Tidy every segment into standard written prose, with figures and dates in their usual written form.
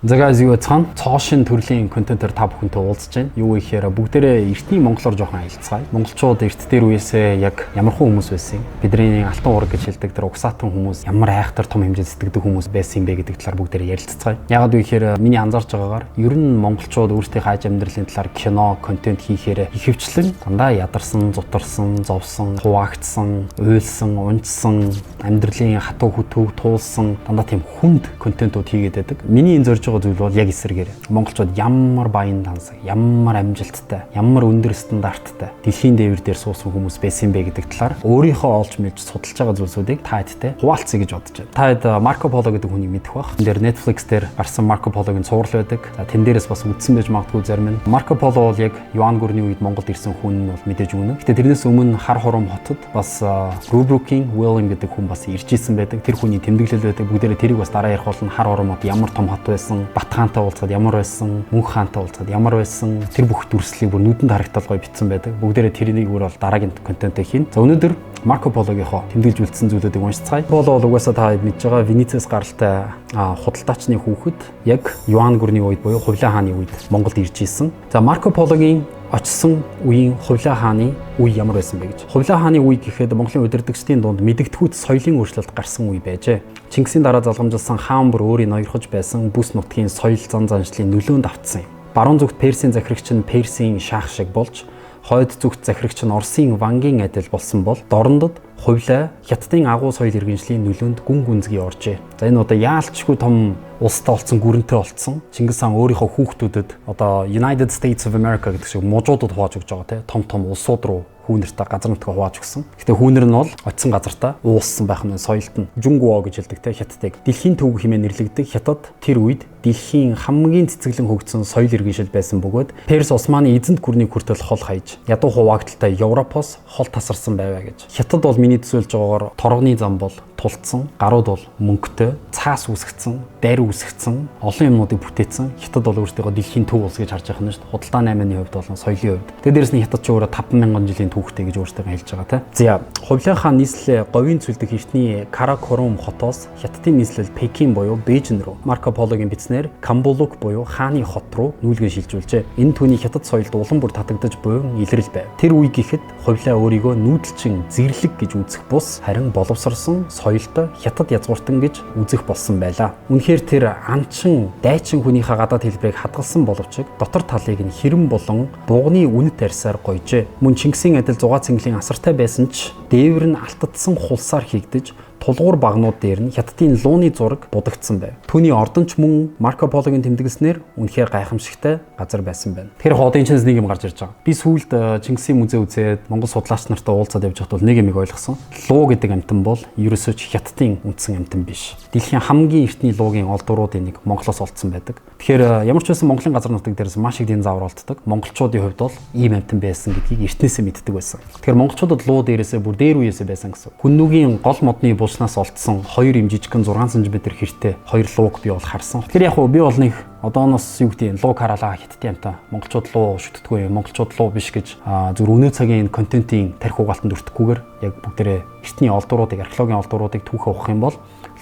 За guys, юу яцхан цоо шин төрлийн контентоор та бүхэнтэй уулзж байна. Юу гэхээр бүгдээрээ эртний монголоор жоохон аялцгаая. Монголчууд эрт дээр үеэсээ яг ямархуу хүмүүс байсан юм? Бидний алтан уураг гэж хэлдэг тэр угсаатан хүмүүс ямар айхтар том хэмжээнд сэтгэдэг хүмүүс байсан юм бэ гэдэг талаар бүгдээрээ ярилццгаая. Яагаад вэ гэхээр миний анзаарч байгаагаар ер нь монголчууд өөрсдийнхээ аж амьдралын талаар кино, контент хийхээр ихэвчлэн дандаа ядарсан, зутарсан, зовсон, хуваагдсан, уйлсан, унжсан, амьдралын хатуу хүтүүг туулсан дандаа тийм хүнд контентууд хийгээд байдаг. Миний энэ зорж байгаа зүйл бол яг эсрэгээр монголчууд ямар баян тансаг, ямар амжилттай, ямар өндөр стандарттай дэлхийн дээвэр дээр суусан хүмүүс байсан бэ гэдэг талаар өөрийнхөө олж мэдж судалж байгаа зүйлсүүдийг та хэдтэй хуваалцъя гэж бодож байна. Та хэд Марко Поло гэдэг хүнийг мэдэх бах. Энэ дээр Netflix дээр гарсан Марко Пологийн цуврал байдаг. За, тэн дээрээс бас үзсэн байж магадгүй зарим нь. Марко Поло бол яг Юан гүрний үед Монголд ирсэн хүн нь бол мэдээж үнэн. Гэтэ тэрнээс өмнө Хар Хурам хотод бас Рубрукийн Уильям гэдэг хүн бас ирж исэн байдаг. Тэр хүний тэмдэглэл байдаг. Бүгдээрээ тэрийг бас дараа ярих болно. Хар Хурам хот ямар том хот байсан, Бат хаантай уулзаад ямар байсан, Мөнх хаантай уулзаад ямар байсан, тэр бүх дүрслэлийг бүр нүдэнд харагдал гоё бичсэн байдаг. Бүгдээрээ тэрнийг бүр бол дараагийн контентыг хийн. За, өнөөдөр Марко Пологийнхоо тэмдэглэж үлдсэн зүйлүүдийг уншицгаая. Поло бол угаасаа та мэдж байгаа Венецээс гаралтай худалдаачны хүүхэд, яг Юан гүрний үед буюу Хувлаа хааны үед Монголд ирж исэн. За, Марко Пологийн очсон үеийн Хувлаа хааны үе ямар байсан бэ гэж. Хувлаа хааны үе гэхэд Монголын удирдагчдын дунд мэдэгдэхүйт соёлын өөрчлөлт гарсан үе байжээ. Чингисийн дараа залгамжилсан хаан бүр өөрийн ноёрхож байсан бүс нутгийн соёл зан заншлын нөлөөнд автсан юм. Баруун зүгт Персийн захирагч нь Персийн шаах шиг болж, хойд зүгт захирагч нь Оросын Вангийн адил болсон бол дорндод Хувлаа Хятадын агуу соёл иргэншлийн нөлөөнд гүн гүнзгий оржээ. За, энэ одоо яалчгүй том улстай болсон, гүрэнтэй болцсон. Чингис хаан өөрийнхөө хүүхдүүдэд одоо United States of America гэдэг шиг мужуудад хувааж өгч байгаа, тийм том том улсууд руу хүүнэртээ газар нутгаа хувааж өгсөн. Гэтэ хүүнэр нь бол очисон газартаа уулссан байх нь соёлт нь Жунгуо гэж хэлдэг те Хятадыг. Дэлхийн төв хэмээн нэрлэгдэх Хятад тэр үед дэлхийн хамгийн цэцэглэн хөгжсөн соёл иргэншил байсан бөгөөд Перс Османы эзэнт гүрнийг хүртэл хол хаяж ядуу хуваагдaltaй Европоос хол тасарсан байваа гэж. Хятад бол миний төсөөлж байгаагаар торгоны зам бол тулцсан, гарууд бол мөнгөтэй, цаас үүсгэсэн, дайр үүсгэсэн, олон юмнуудыг бүтээсэн. Хятад бол өөрсдийгөө дэлхийн төв улс гэж харж байгаа юм шүү дээ. Худалдаа наймааны хувьд болон соёлын хувьд. Тэгээ дээрэс нь Хятад ч өөрөө 5000 жилийн түүхтэй гэж өөрсдийгөө хэлж байгаа те. За, Хувлаа хаан нийслэлээ говийн цөлдөх эртний Каракорум хотоос Хятадын нийслэл Пекин буюу Бээжин рүү, Марко Пологийн бичснээр Камбулук буюу хааны хот руу нүүлгэн шилжүүлжээ. Энэ түүний Хятад соёлд улам бүр татагдаж буй илрэл байв. Тэр үе гэхэд Хувлаа өөрийгөө нүүдэлчин зэрлэг гэж үзэх бус, харин боловсрсон соёлтой Хятад язгууртан гэж үзэх болсон байлаа. Үнэхээр тэр анчин дайчин хүнийхээ гадаад хэлбэрийг хадгалсан боловч дотор талыг нь хэрэм болон буганы үнэт арьсаар гойжээ. Мөн Чингисийн адил зугаа цэнгэлийн асартай байсан ч дээвэр нь алтдсан хулсаар хийгдэж, тулгуур багнууд дээр нь Хятадын лууны зураг будагдсан байв. Түүний ордонч мөн Марко Пологийн тэмдэглэснээр үнэхээр гайхамшигтай газар байсан байна. Тэгэхээр одоо энэ ч нэг юм гарч ирж байгаа. Би сүүлд Чингисийн музей үзээд Монгол судлаач нартай уулзаад явж байхад бол нэг юмыг ойлгосон. Луу гэдэг амьтан бол ерөөсөө ч Хятадын үндсэн амьтан биш. Дэлхийн хамгийн эртний луугийн олдвруудын нэг Монголоос олдсон байдаг. Тэгэхээр ямар ч байсан Монголын газар нутаг дээрээс маш их динозавр олддог. Монголчуудын хувьд бол ийм амьтан байсан гэдгийг эртнээсээ мэддэг байсан. Тэгэхээр монголчуудад луу дээрээсээ бүр дээр үеэсээ байсан гэсэн. Хүннүгийн гол модны булшнаас олдсон хоёр юм жижигхэн 6 см хэртэй хоёр лууг би бол харсан. Тэгэхээр яг хуу би бол нэг одооноос юу гэдэг лууг хараалаа, Хятадын амьтан, монголчууд луу шүтдэггүй, монголчууд луу биш гэж зүгээр өнөө цагийн энэ контентын тарих угаалтанд өртөхгүйгээр яг бүгдээрээ эртний олдвруудыг, археологийн олдвруудыг түүхээ ухах юм бол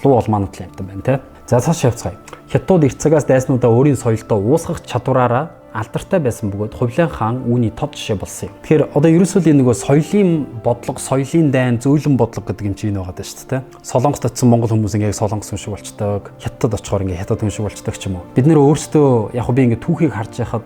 луу бол манай талын амьтан байна те. За, цааш явцгаая. Хятадууд эрт цагаас дайснуудаа өөрийн соёлдоо уусгах чадвараараа алдартай байсан бөгөөд Хувлаа хаан үүний тод жишээ болсон юм. Тэгэхээр одоо ерөөсөө л энэ нөгөө соёлын бодлого, соёлын дайн, зөөлөн бодлого гэдэг юм чинь энэ байгаа даа шүү дээ. Солонгост очисон монгол хүмүүс ингээ солонгос хүн шиг болчдөг. Хятадд очихоор ингээ хятад хүн шиг болчдөг ч юм уу. Бид нэр өөрсдөө яг би ингээ түүхийг харж байхад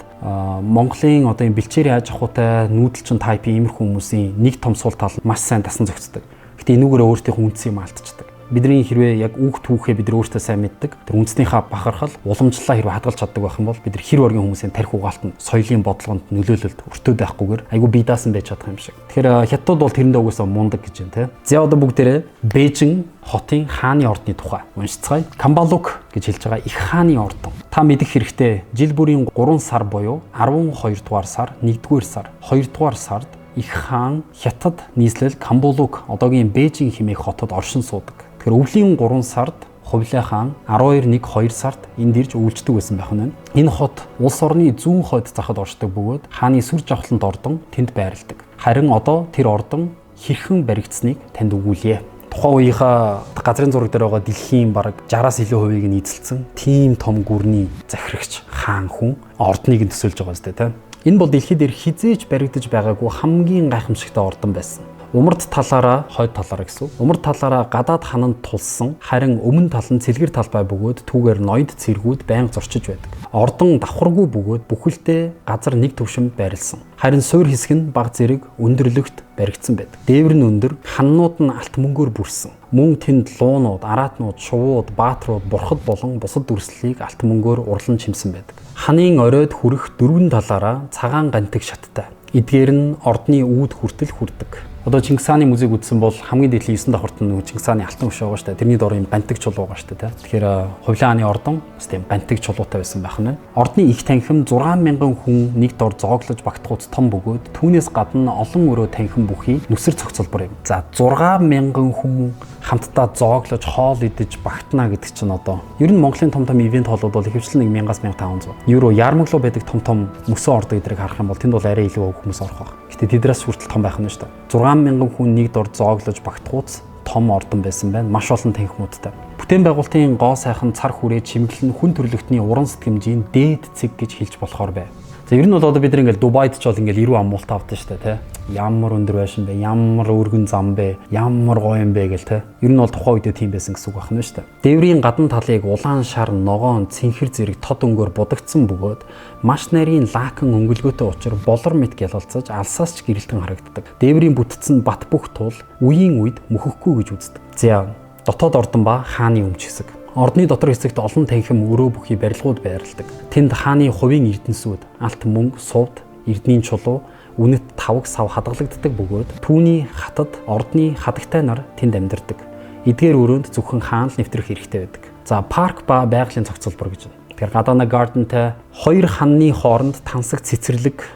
Монголын одоо энэ бэлчээрийн аж ахуйтай нүүдэлчин тайпын иймэрхүү хүмүүсийн нэг том сул тал маш сайн дасан зохицдог. Гэтэ энүүгээрээ өөртөөхөө үндсэн юм алдчихдаг. Бидний хэрвээ яг үг түүхээ бид нар өөртөө сайн мэддэг, тэр үндснийхээ бахархал, уламжлалаа хэрвээ хадгалж чаддаг байх юм бол бид нар хэр оргийн хүмүүсийн тарих угаалтанд, соёлын бодлогонд нөлөөлөлд өртөөд байхгүйгээр айгүй бие даасан байж чадах юм шиг. Тэгэхээр хятадууд бол тэрэндээ угаасаа мундаг гэж байна те. За, одоо бүгдээрээ Бээжин хотын хааны ордны тухай уншицгаая. Камбалук гэж хэлж байгаа их хааны ордон. Та мэдэх хэрэгтэй, жил бүрийн 3 сар буюу 12 дугаар сар, 1 дугаар сар, 2 дугаар сард их хаан Хятад нийслэл Камбулук, одоогийн Бээжин хэмээх хотод оршин суудаг. Тэгэхээр өвлийн 3 сард Хувлаа хаан 12 1 2 сард энд ирж өвлждөг байсан байх нь. Энэ хот улс орны зүүн хойд захад оршдог бөгөөд хааны сүр жавхлант ордон тэнд байрладаг. Харин одоо тэр ордон хэрхэн баригдсныг танд өгүүлье. Тухайн үеийнхаа газрын зураг дээр байгаа дэлхийн бараг 60-аас илүү хувийг нь эзэлсэн тийм том гүрний захирагч хаан хүн ордныг нь төсөөлж байгаа зү тэ. Энэ бол дэлхий дээр хизээж баригдаж байгаагүй хамгийн гайхамшигтай ордон байсан. Умард талаараа хойд талаараа гэсэн. Умард талаараа гадаад хананд тулсан, харин өмнө тал нь цэлгэр талбай бөгөөд түүгээр ноёд цэргүүд байнга зорчиж байдаг. Ордон давхаргүй бөгөөд бүхэлдээ газар нэг төвшөнд байрлсан. Харин суур хэсэг нь баг зэрэг өндөрлөгт баригдсан байдаг. Дээвэр нь өндөр, ханнууд нь алт мөнгөөр бүрсэн. Мөн тэнд луунууд, араатнууд, шувууд, баатрууд, бурхад болон бусад дүрслэлийг алт мөнгөөр урлан чимсэн байдаг. Ханын оройд хүрэх дөрвөн талаараа цагаан гантиг шаттай. Эдгээр нь ордны үүд хүртэл хүрдэг. Одоо Чингис хааны музейг үзсэн бол хамгийн дээдлийн 9 давхарт нь Чингис хааны алтан хөшөө байгаа шүү дээ. Тэрний дор юм гантиг чулуу байгаа шүү дээ. Тэгэхээр Хувлан хааны ордон бас тийм гантиг чулуутай байсан байх нь. Ордны их танхим 6000 хүн нэг дор зооглож багтахуйц том бөгөөд түүнээс гадна олон өрөө танхим бүхий нүсэр цогцолбор юм. За 6000 хүн хамтдаа зооглож хоол идэж багтана гэдэг чинь одоо ер нь Монголын том том ивент хоолууд бол ихэвчлэн 1000-аас 1500 евро ярмаглуу байдаг том том мөсөн ордог эдрийг харах юм бол тэнд бол арай илүү хүмүүс орох байх. Гэтэ тэдрээс хүртэл том байх нь шүү дээ. 6000 хүн нэг дор зооглож багтахуйц том ордон байсан байна. Маш олон танхимуудтай. Бүтээн байгуулалтын гоо сайхан цар хүрээ чимэглэл нь хүн төрөлхтний уран сэтгэмжийн дээд цэг гэж хэлж болохоор байв. За ер нь бол одоо бид нар ингээл Дубайд ч бол ингээл 90 амуулт авдаг шүү дээ, тэ. Ямар өндөр байшин бэ? Ямар өргөн зам бэ? Ямар гоё юм бэ гэл тэ. Ер нь бол тухайн үедээ тийм байсан гэсэн үг байна шүү дээ. Дээврийн гадна талыг улаан шар, ногоон, цэнхэр зэрэг тод өнгөөр будагдсан бөгөөд маш нарийн лакан өнгөлгөөтэй учир болор мэт гялалцаж алсаас ч гэрэлтэн харагддаг. Дээврийн бүтц нь бат бөх тул үеийн үед мөхөхгүй гэж үздэг. За дотоод ордон ба хааны өмч хэсэг. Ордны дотор хэсэгт олон танхим өрөө бүхий барилгууд байрладаг. Тэнд хааны хувийн эрдэнсүүд, алт мөнгө, сувд, эрдний чулуу, үнэт тавг сав хадгалагддаг бөгөөд түүний хатад ордны хадагтай нар тэнд амьдардаг. Эдгээр өрөөнд зөвхөн хаан л нэвтрэх эрхтэй байдаг. За парк ба байгалийн цогцолбор гэж байна. Тэгэхээр гадаана гардентай хоёр ханны хооронд тансаг цэцэрлэг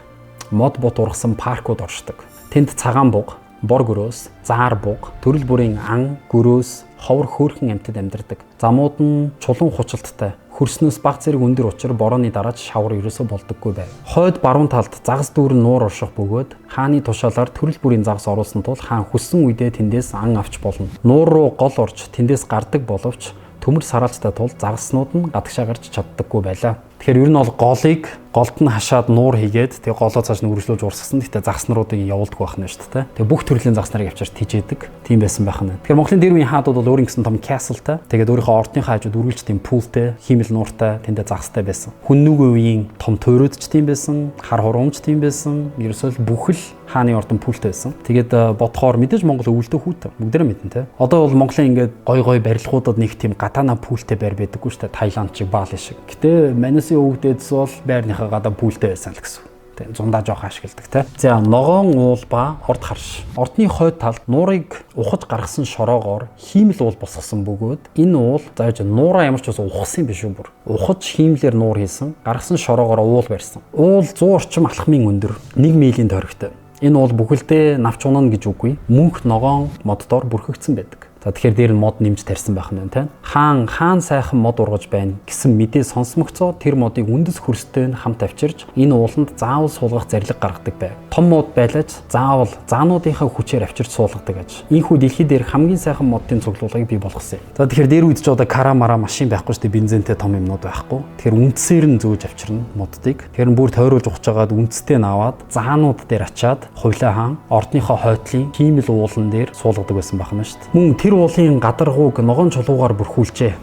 мод бут ургасан паркууд оршдог. Тэнд цагаан буг, бор гөрөөс, заар буг, төрөл бүрийн ан, гөрөөс, ховор хөөрхөн амьтад амьдардаг. Замууд нь чулуун хучалттай. Хөрснөөс баг зэрэг өндөр учир борооны дараач шавар ерөөсөө болдоггүй байв. Хойд баруун талд загас дүүрэн нуур орших бөгөөд хааны тушаалаар төрөл бүрийн загас оруулсан тул хаан хүссэн үедээ тэндээс ан авч болно. Нуур руу гол орж тэндээс гардаг боловч төмөр сараалцтай тул загаснууд нь гадагшаа гарч чаддаггүй байлаа. Тэгэхээр ер нь бол голыг голд нь хашаад нуур хийгээд тэгээ голоо цааш нь үргэлжлүүлж урсгасан. Гэхдээ загснаруудыг явуулдаг байх нь шүү дээ. Тэгээ бүх төрлийн загс нарыг авчирч тижээдэг. Тийм байсан байх нь. Тэгэхээр Монголын дээр үеийн хаадууд бол өөрийн гэсэн том castle-тай. Тэгээд өөрийнхөө ордныхаа хажууд үргэлж тийм pool-тэй, хиймэл нууртай, тэндээ загстай байсан. Хүннүгийн үеийн том тойрууд ч тийм байсан, хар хуруумч тийм байсан. Ерөөсөө л бүхэл хааны ордон pool-тэй байсан. Тэгээд бодохоор мэдээж Монгол өвөлдөө хүүтэн. Бүгдээрээ мэднэ те. Одоо бол Монголын ингээд гой гой барилгуудад нэг тийм гадаана pool-тэй байр байдаггүй шүү дээ. Таиланд шиг, Бали шиг. Гэтэ Манусын өвгдээдс бол байрныхаа гадаа pool-тэй байсан л гэсэн. Тэ зундаа жоох ашигладаг те. За ногоон уул ба орд харш. Ордны хойд талд нуурыг ухаж гаргасан шороогоор хиймэл уул босгосон бөгөөд энэ уул зааж нуураа ямар ч ус ухсан юм биш үү бүр. Ухаж хиймлээр нуур хийсэн, гаргасан шороогоор уул барьсан. Уул 100 орчим алхмын өндөр, 1 милийн тойрогтой. Энэ уул бүхэлдээ навч унана гэж үгүй. Мөнх ногоон моддоор бүрхэгдсэн байдаг. За тэгэхээр дээр нь мод нэмж тарьсан байх нь байна те. Хаан хаан сайхан мод ургаж байна гэсэн мэдээ сонсмогцоо тэр модыг үндэс хөрстэй нь хамт авчирч энэ ууланд заавал суулгах зарлиг гаргадаг байв. Том мод байлаач заавал заануудынхаа хүчээр авчирч суулгадаг аж. Ийхүү дэлхий дээр хамгийн сайхан модын цуглуулгыг бий болгосон юм. За тэгэхээр дээр үед ч одоо кара мара машин байхгүй шүү дээ, бензинтэй том юмнууд байхгүй. Тэгэхээр үндсээр нь зөөж авчирна моддыг. Тэгэхээр бүр тойруулж ухаж агаад үндстэй нь аваад заанууд дээр ачаад Хувлаа хаан ордныхоо хойтлын хиймэл уулан дээр суулгадаг байсан байх нь шүү дээ. Мөн тэр уулын гадаргууг ногоон чулуугаар бүрхүүлжээ.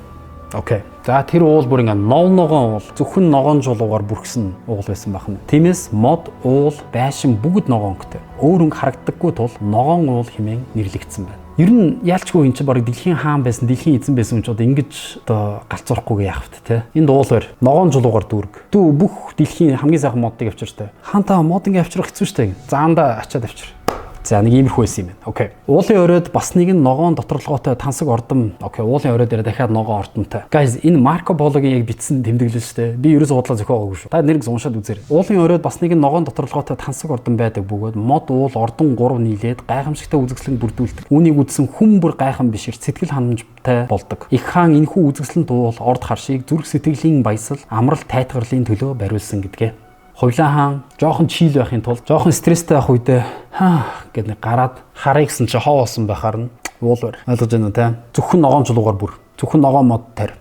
Окей. За тэр уул бүр ингээ нов ногоон уул, зөвхөн ногоон чулуугаар бүрхсэн уул байсан байх нь. Тиймээс мод, уул, байшин бүгд ногоон өнгөтэй. Өөр өнгө харагддаггүй тул ногоон уул хэмээн нэрлэгдсэн байна. Ер нь яалчгүй эн чинь бараг дэлхийн хаан байсан, дэлхийн эзэн байсан юм чи одоо ингэж одоо галзуурахгүйгээ яах вэ те. Энд уул барь, ногоон чулуугаар дүүрэг. Дүү бүх дэлхийн хамгийн сайхан модыг авчир те. Хаантаа мод ингээ авчрах хэцүү шттэ. Заандаа ачаад авчир. За нэг иймэрхүү байсан юм байна. Окей. Уулын оройд бас нэг нь ногоон доторлогоотой тансаг ордон. Окей, уулын орой дээр дахиад ногоон ордонтой. Guys, энэ Марко Пологийн яг бичсэн тэмдэглэл шүү дээ. Би ерөөсөө худлаа зохиогоогүй шүү. Та нэрнг уншаад үзээрэй. Уулын оройд бас нэг нь ногоон доторлогоотой тансаг ордон байдаг бөгөөд мод, уул, ордон гурав нийлээд гайхамшигтай үзэсгэлэн бүрдүүлдэг. Үүнийг үзсэн хүн бүр гайхан бишир сэтгэл ханамжтай болдог. Их хаан энэхүү үзэсгэлэнт уул орд харшийг зүрх сэтгэлийн баясал, амралт тайтгарлын төлөө бариулсан гэдгээ. Хувлаа хаан жоохон чийл байхын тулд жоохон стресстэй байх үедээ хаа гэд нэг гараад харъя гэсэн чи хоо болсон байхаар нь Уулвар. Ойлгож байна уу те? Зөвхөн ногоон чулуугаар бүр. Зөвхөн ногоон мод тарь.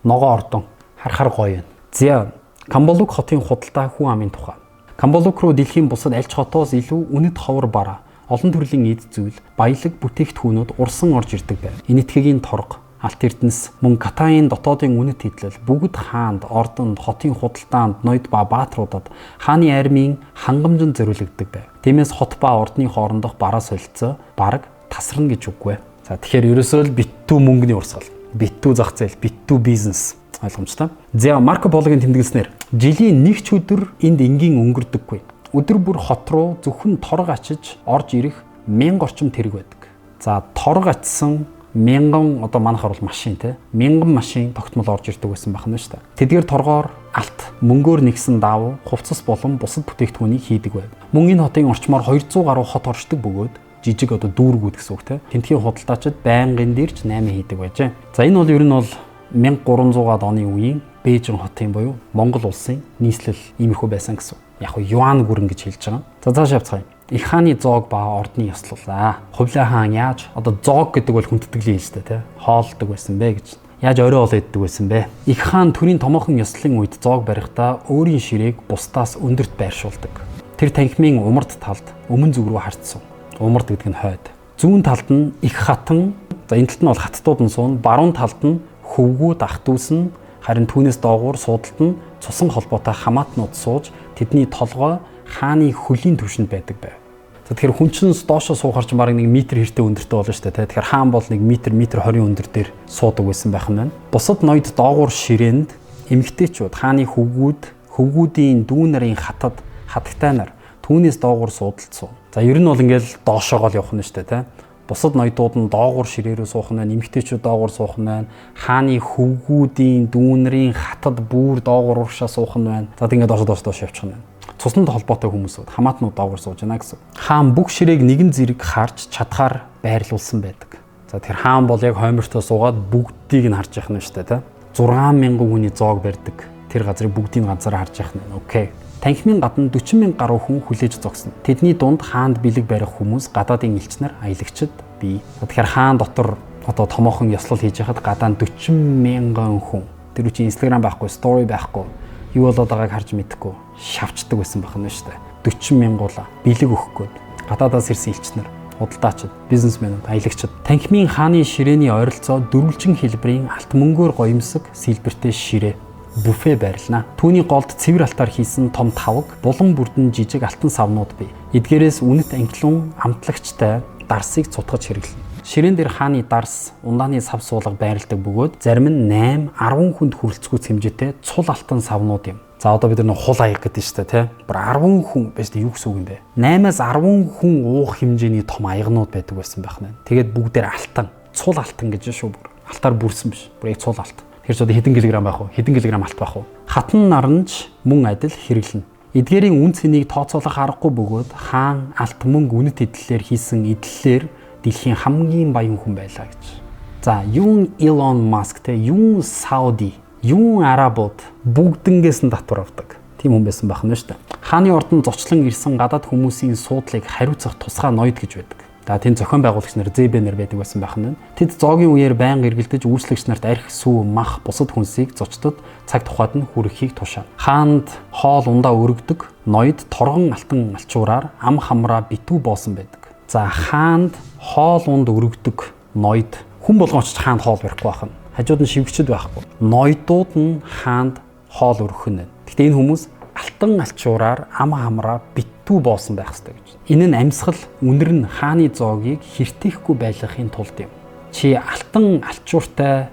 Ногоон ордон. Харахаар гоё юм. За, Камбалук хотын худалдаа хүн амын тухай. Камбалук руу дэлхийн бусад аль ч хотоос илүү үнэт ховор бараа, олон төрлийн эд зүйл, баялаг бүтээгдэхүүнүүд урсан орж ирдэг байв. Энэтхэгийн торго, Алт Эрдэнэс, мөн Катаийн дотоодын үнэт хэдлэл бүгд хаанд, ордонд, хотын худалдаанд, ноёд ба бааtruудад хааны армийн хангамжинд зориулагддаг байв. Тиймээс хот ба ордны хоорондох бараа солилцоо бараг тасарна гэж үггүй. За, тэгэхээр ерөөсөө л битүү мөнгөний урсгал, битүү зах зээл, битүү бизнес ойлгомжтой. За, Марко Пологийн тэмдэглэснээр жилийн нэг ч өдөр энд энгийн өнгөрдөггүй. Өдөр бүр хот руу зөвхөн торго ачиж орж ирэх 1000 орчим тэрэг байдаг. За, торго ачсан мянган, одоо манайхаар бол машин те, мянган машин тогтмол орж ирдэг байсан байх нь шүү дээ. Тэдгээр торгоор алт, мөнгөөр нэгсэн даав, хувцас болон бусад бүтээгдэхүүнийг хийдэг байв. Мөн энэ хотын орчмоор 200 гаруй хот оршдог бөгөөд жижиг одоо дүүргүүд гэсэн үг те. Тентхийн худалдаачид байнгын дэрч 8 хийдэг байжээ. За, энэ бол ер нь бол 1300-аад оны үеийн Бээжин хотын буюу Монгол улсын нийслэл иймэрхүү байсан гэсэн. Яг нь юан гүрэн гэж хэлж байгаа. За, цааш явцгаая. Их хааны зоог ба ордны ёслол. Хувлаа хаан яаж одоо зоог гэдэг бол хүндэтгэлийн хэл шүү дээ, тий. Хоолдог байсан бэ гэж. Яаж орой хоол иддэг байсан бэ? Их хаан төрийн томоохон ёслолын үед зоог барихтаа өөрийн ширээг бусдаас өндөрт байршуулдаг. Тэр танхимын умард талд өмнө зүг рүү харцсан. Умард гэдэг нь хойд. Зүүн талд нь их хатан, за энэ талд нь бол хаттууд нь суун, баруун талд нь хөвгүүд ах дүүс нь, харин түүнээс доогуур суудалд нь цусан холбоотой хамаатнууд сууж тэдний толгой хааны хөлийн түвшинд байдаг байв. За, тэгэхээр хүн чинь доошоо суухаар чинь бараг 1 метр хэртэй өндөртэй болно шүү дээ. Тэгэхээр хаан бол 1 метр, метр 20 өндөр дээр суудаг байсан байх нь байна. Бусад ноёд доогуур ширээнд, эмэгтэйчүүд, хааны хөвгүүд, хөвгүүдийн дүү нарын хатад, хатагтай нар түүнээс доогуур суудалд суу. За, ер нь бол ингээл доошоогоо л явах нь шүү дээ, тэ. Бусад ноёдууд нь доогуур ширээ рүү суух нь байна, эмэгтэйчүүд доогуур суух нь байна. Хааны хөвгүүдийн дүү нарын хатад бүр доогуур урагшаа суух нь байна. За, ингээд доош доош доош явчих нь байна. Цуснд холбоотой хүмүүсүүд, хамаатнууд доогуур сууж байна гэсэн. Хаан бүх ширээг нэгэн зэрэг харж чадхаар байрлуулсан байдаг. За, тэгэхээр хаан бол яг хоймортой суугаад бүгдийг нь харж явах нь шүү дээ, тэ. 6000 хүний зоог барьдаг. Тэр газрыг бүгдийг ганцаараа харж явах нь. Окей. Танхимын гадна 40,000 гаруй хүн хүлээж зогсно. Тэдний дунд хаанд бэлэг барих хүмүүс, гадаадын элч нар, аялагчид бий. Тэгэхээр хаан дотор одоо томоохон ёслол хийж яхад гадаа 40,000 хүн. Тэр үчи Instagram байхгүй, story байхгүй. Юу болоод байгааг харж мэдэхгүй шавчдаг байсан байх нь шүү дээ. 40,000 бэлэг өгөх гээд гадаадаас ирсэн элч нар, худалдаачид, бизнесмэнүүд, аялагчид. Танхимын хааны ширээний ойролцоо дөрвөлжин хэлбэрийн алт мөнгөөр гоёмсог сэлбэртэй ширээ буфе байрлана. Түүний голд цэвэр алтаар хийсэн том таваг, булан бүрдэн жижиг алтан савнууд бий. Эдгээрээс үнэт анхлун амтлагчтай дарсыг цутгаж хэрэглэнэ. Ширээн дээр хааны дарс, ундааны сав суулга байрладаг бөгөөд зарим нь 8, 10 хүнд хүрэлцгүүц хэмжээтэй цул алтан савнууд юм. За, одоо бид нар хул аяг гэдэг нь шүү дээ, тий. Бүр 10 хүн байж тээ, юу гэсэн үг юм бэ? 8-аас 10 хүн уух хэмжээний том аягнууд байдаг байсан байх нэ. Тэгээд бүгдээр алтан, цул алтан гэж шүү бүр. Алтаар бүрсэн биш. Бүр яг цул алт. Тэр ч одоо хэдэн килограмм байх вэ? Хэдэн килограмм алт байх вэ? Хатан наранж мөн адил хэрэглэнэ. Эдгээрийн үн цэнийг тооцоолох аргагүй бөгөөд хаан алт мөнгө үнэт эдлэлээр хийсэн эдлэлээр дэлхийн хамгийн баян хүн байлаа гэж. За, юун Илон Маск те, юун Сауди, юун Арабууд бүгднгээс нь татвар авдаг. Тийм хүн байсан байх нь шүү дээ. Хааны ордонд зочлон ирсэн гадаад хүмүүсийн суудлыг хариуцах тусгай ноёд гэж байдаг. За, тэнд зохион байгуулагч нар, ЗБ нар байдаг байсан байх нь. Тэд зоогийн үеэр байнга эргэлдэж үйлчлэгч нарт арх, сүү, мах, бусад хүнсийг зочдод цаг тухайд нь хүргэхийг тушаана. Хаанд хоол ундаа өргөдөг ноёд торгон алтан алчуураар ам хамраа битүү боосон байдаг. За, хаанд хоол унд өргөдөг ноёд, хүн болгон очиж хаанд хоол барихгүй байх нь. Хажууд нь шивгчд байхгүй. Ноёдууд нь хаанд хоол өргөх нь. Гэхдээ энэ хүмүүс алтан алчуураар ам хамраа битүү боосон байх ёстой гэж. Энэ нь амьсгал үнэр нь хааны зоогийг хэртээхгүй байлгахын тулд юм. Чи алтан алчууртай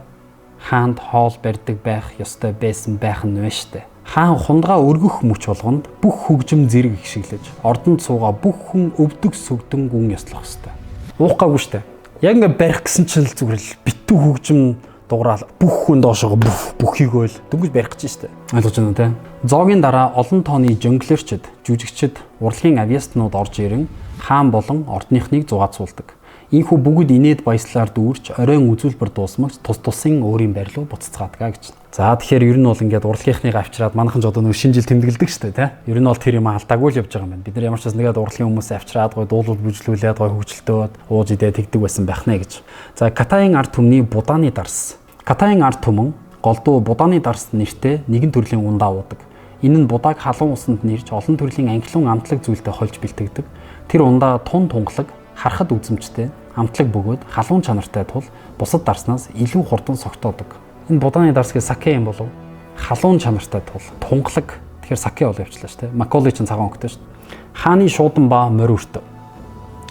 хаанд хоол барьдаг байх ёстой байсан байх нь вэ штэ. Хаан хундгаа өргөх мөч болгонд бүх хөгжим зэрэг ишиглэж, ордонд суугаа бүх хүн өвдөг сүгдэн гүн ёслох ёстой. Уух гаагүй штэ. Яг ингээ барих гэсэн чинь л зүгээр л битүү хөгжим дуграал бүх хүн доошоо бүх бүхийгөөл дөнгөж барих гэж штэ. Ойлгож байна уу те? Зоогийн дараа олон тооны жонглерчд, жүжигчд, урлагийн авиастнууд орж ирэн хаан болон ордныхныг зугаацуулдаг. Ийхүү бүгд инээд баяслаар дүүрч оройн үзүүлбэр дуусмагч тус тусын өөрийн байр руу буцацгаадаг гэж. За тэгэхээр ер нь бол ингээд урлагийнхныг авчираад манайхан ч одоо нөө шинэ жил тэмдэглэдэг шүү дээ, тэ. Ер нь бол тэр юм алдаагүй л явж байгаа юм байна. Бид нар ямар ч бас нэгээд урлагийн хүмүүсээ авчираад гой дуулуул бүжлүүлээд гой хөгжилтөөд ууж идээ тэгдэг байсан байх нэ гэж. За Катайн ард түмний будааны дарс. Катайн ард түмэн голдуу будааны дарс нэртэй нэгэн төрлийн ундаа уудаг. Энэ нь будааг халуун усанд нэрж олон төрлийн анхлын амтлаг зүйлтэй холж бэлтгэдэг. Тэр ундаа тун тунгалаг, харахад үзэмжтэй, амтлаг бөгөөд халуун чанартай тул бусад дарснаас илүү хурдан согтоодог. Энэ будааны дарс гэж саке юм болов? Халуун чанартай тул тунгалаг. Тэгэхээр саке бол явчлаа шүү дээ. Маколи чинь цагаан өнгөтэй шүү дээ. Хааны шуудан ба морь өртөө.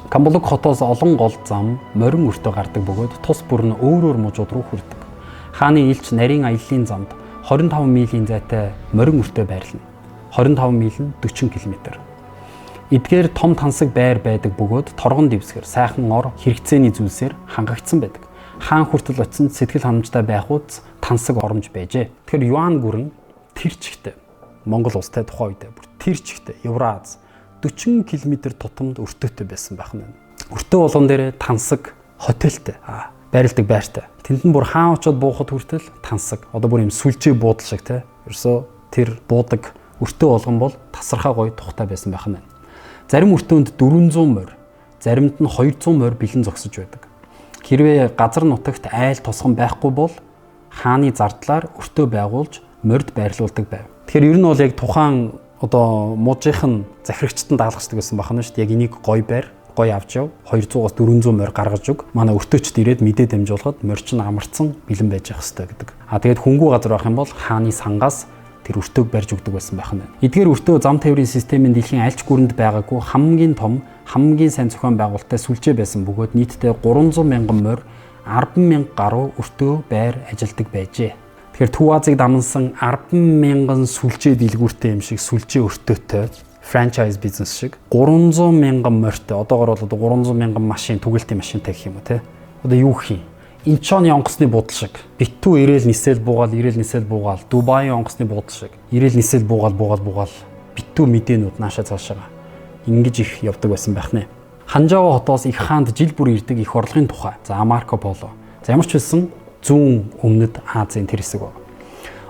Камболог хотоос олон гол зам морин өртөө гардаг бөгөөд тус бүр нь өөр өөр мужууд руу хүрдэг. Хааны элч нарийн аяллаа замд 25 милийн зайтай морин өртөө байрлана. 25 миль нь 40 км. Эдгээр том тансаг байр байдаг бөгөөд торгон дэвсгэр, сайхан ор, хэрэгцээний зүйлсээр хангагдсан байдаг. Хаан хүртэл очисон сэтгэл ханамжтай байх үз тансаг оромж байжээ. Тэгэхээр Юан гүрэн тэр чигтээ Монгол улстай тухайн үедээ бүр тэр чигтээ Евраз 40 км тутамд өртөөтэй байсан байх нь. Өртөө болгон дээр тансаг хотелтэй байрладаг байртай. Тэнд нь бүр хаан очоод буухад хүртэл тансаг. Одоо бүр юм сүлжээ буудал шиг те. Ерөөсөө тэр буудаг өртөө болгон бол тасархай гоё тухтай байсан байх нь. Зарим өртөөнд 400 морь, заримд нь 200 морь бэлэн зогсож байдаг. Хэрвээ газар нутагт айл тосгон байхгүй бол хааны зардлаар өртөө байгуулж морьд байрлуулдаг байв. Тэгэхээр ер нь бол яг тухайн одоо мужийнх нь захирагчд нь даалгачдаг байсан байна шүү дээ. Яг энийг гоё байр, гоё авч яв. 200-аас 400 морь гаргаж өг. Манай өртөөчд ирээд мэдээ дамжуулахад морь чинь амарцсан бэлэн байж явах хэрэгтэй гэдэг. А тэгээд хүнгүй газар байх юм бол хааны сангаас тэр өртөөг барьж өгдөг байсан байх нь. Эдгээр өртөө зам тээврийн системийн дэлхийн альч гүрэнд байгаагүй хамгийн том, хамгийн сайн зохион байгуулалттай сүлжээ байсан бөгөөд нийтдээ 300 мянган морь, 10 мянга гаруй өртөө байр ажилдаг байжээ. Тэгэхээр Төв Азийг дамнсан 10 мянган сүлжээ дэлгүүртэй юм шиг сүлжээ өртөөтэй франчайз бизнес шиг 300 мянган морьтой, одоогор бол одоо 300 мянган машин, түгэлтийн машинтай гэх юм уу те. Одоо юу гэх юм? Инчоны онгоцны буудал шиг битүү ирээл нисэл буугаал, ирээл нисэл буугаал, Дубайн онгоцны буудал шиг ирээл нисэл буугаал, буугаал, буугаал битүү мэдээнүүд нааша цаашаага ингэж их явдаг байсан байх нэ. Ханжаава хотоос их хаанд жил бүр ирдэг их орлогын тухай. За Марко Поло. За ямар ч байсан зүүн өмнөд Азийн тэр хэсэг баг.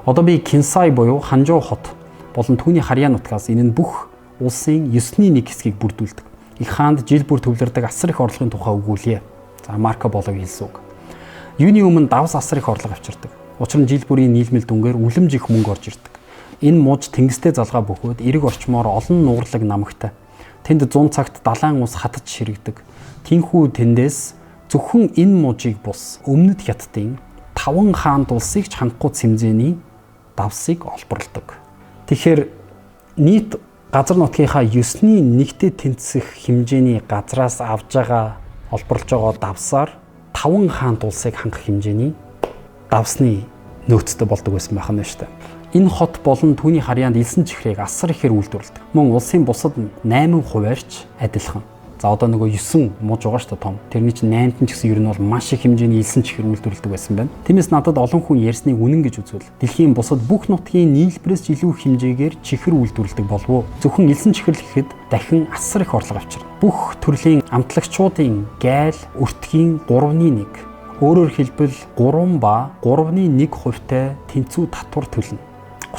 Одоо би Кинсай буюу Ханжоо хот болон түүний харьяа нутгаас энэ нь бүх улсын 9-ний 1 хэсгийг бүрдүүлдэг. Их хаанд жил бүр төвлөрдөг асар их орлогын тухай өгүүлье. За Марко Пологийн хэлсэн үг. Юуны өмнө давс асар их орлого авчирдаг. Учир нь жил бүрийн нийлмэл дүнгээр үлэмж их мөнгө орж ирдэг. Энэ муж тэнгистэй залгаа бөгөөд эрэг орчмоор олон нуурлаг намагтай. Тэнд 100 цагт далайн ус хатаж ширэгдэг. Тинхүү тэндээс зөвхөн энэ мужийг бус өмнөд Хятадын 5 хаант улсыг ч хангахгүй цэмзээний давсыг олборлдог. Тэгэхээр нийт газар нутгийнхаа 9-ний 1-тэй тэнцэх хэмжээний газраас авж байгаа олборлож байгаа давсаар 5 хаант улсыг хангах хэмжээний давсны нөөцтэй болдог байсан байх нь шүү дээ. Энэ хот болон түүний харьяанд элсэн чихрийг асар ихээр үйлдвэрлэдэг. Мөн улсын бусад 8 хуваарьч адилхан. За одоо нөгөө 9 муж байгаа шүү дээ том. Тэрний чинь 8-д нь ч гэсэн ер нь бол маш их хэмжээний элсэн чихэр үйлдвэрлэдэг байсан байна. Тиймээс надад олон хүн ярьсныг үнэн гэж үзвэл дэлхийн бусад бүх нутгийн нийлбэрээс ч илүү их хэмжээгээр чихэр үйлдвэрлэдэг болов уу? Зөвхөн элсэн чихэр л гэхэд дахин асар их орлого авчирна. Бүх төрлийн амтлагчуудын гайл өртгийн 3-ны 1. Өөрөөр хэлбэл 3 ба 3-ны 1 хувьтай тэнцүү татвар төлнө.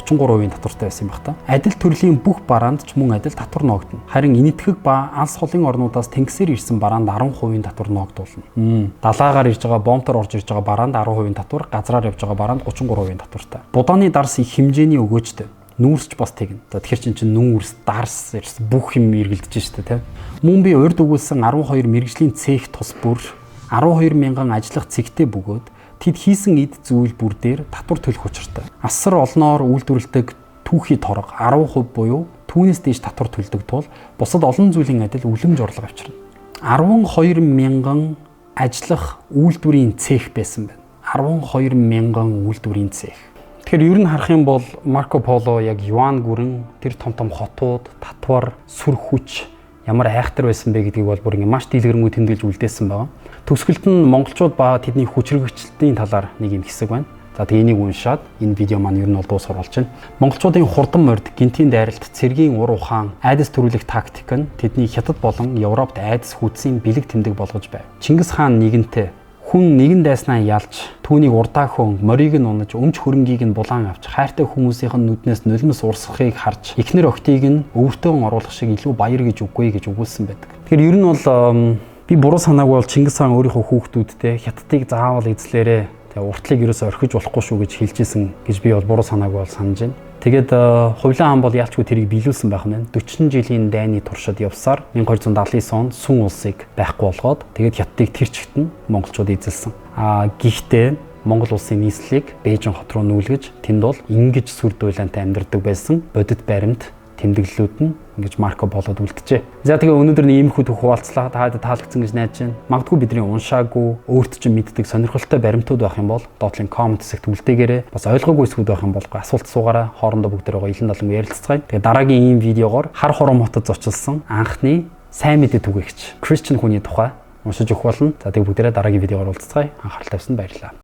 33% татвартай байсан юм баг та. Адил төрлийн бүх бараанд ч мөн адил татвар ноогдоно. Харин энэтхэг ба алс холын орнуудаас тэнгисээр ирсэн бараанд 10% татвар ноогдуулна. Далаагаар ирж байгаа, бомтоор орж ирж байгаа бараанд 10% татвар, газраар явж байгаа бараанд 33% татвартай. Будааны дарс их хэмжээний өгөөжтэй. Нүүрсч бас тэгнэ. За тэгэхээр чинь нүүрс, дарс бүх юм эргэлдэж штэ тэ. Мөн би урд өгүүлсэн 12 мэрэгжлийн цех тус бүр 12 мянган ажиллах цэгтэй бөгөөд тэд хийсэн эд зүйл бүр дээр татвар төлөх учиртай. Асар олноор үйлдвэрлэдэг түүхий торго 10% буюу түүнээс дээш татвар төлдөг тул бусад олон зүйлийн адил үлэмж орлого авчирна. 12 мянган ажиллах үйлдвэрийн цех байсан байна. 12 мянган үйлдвэрийн цех. Тэгэхээр ер нь харах юм бол Марко Поло яг Юан гүрэн тэр том том хотууд, татвар, сүр хүч ямар айхтар байсан бэ гэдгийг бол бүр ингэ маш дийлгэрэнгүй тэмдэглэж үлдээсэн байгаа. Төгсгөлд нь монголчууд ба тэдний хүчрхэгчлэлтийн талаар нэг юм хэсэг байна. За, тэгээ энийг уншаад энэ видео маань ер нь бол дуусгар болж байна. Монголчуудын хурдан морд, гэнтийн дайралт, цэргийн ур ухаан, айдас төрүүлэх тактик нь тэдний Хятад болон Европт айдас хүчсийн бэлэг тэмдэг болгож байв. Чингис хаан нэгэнтээ хүн нэгэн дайснаа ялж, түүнийг урдаа хөөн, морийг нь унаж, өмч хөрөнгийг нь булаан авч, хайртай хүмүүсийнх нь нүднээс нулимс урсгахыг харж, эхнэр охидыг нь өвөртөөн оруулах шиг илүү баяр гэж үгүй гэж өгүүлсэн байдаг. Тэгэхээр ер нь бол би буруу санаагүй бол Чингис хаан өөрийнхөө хүүхдүүдтэй Хятадыг заавал эзлээрээ, тэгээ уртлыг ерөөсөө орхиж болохгүй шүү гэж хэлж исэн гэж би бол буруу санаагүй бол санаж байна. Тэгээд Хувлан хаан бол яалчгүй тэрийг биелүүлсэн байх нь 40 жилийн дайны туршид явсаар 1279 онд Сүн улсыг байхгүй болгоод, тэгээд Хятадыг тэр чигт нь монголчууд эзэлсэн. А гэхдээ Монгол улсын нийслэлийг Бээжин хот руу нүүлгэж, тэнд бол ингэж сүр дуйлантай амьдардаг байсан бодит баримт тэмдэглэлүүд нь ингэж Марко болоод үлджээ. За, тэгээ өнөөдөр нэг иймэрхүү түүх хуваалцлаа. Та хэд таалагдсан гэж найдаж байна. Магадгүй бидний уншаагүй, өөрт чинь мэддэг сонирхолтой баримтууд байх юм бол доотлын comment хэсэгт үлдээгээрэй. Бас ойлгоогүй хэсгүүд байх юм бол асуулт асуугаарай. Хоорондоо бүгд тэрээ илэн далангүй ярилцгаая. Тэгээ дараагийн ийм видеогоор хар хором хотод зочилсан анхны сайн мэдээ түгээгч Christian хүний тухай уншиж өгөх болно. За, тэгээ бүгдээрээ дараагийн видеогоор уулзцгаая. Анхаарал тавьсанд баярлалаа.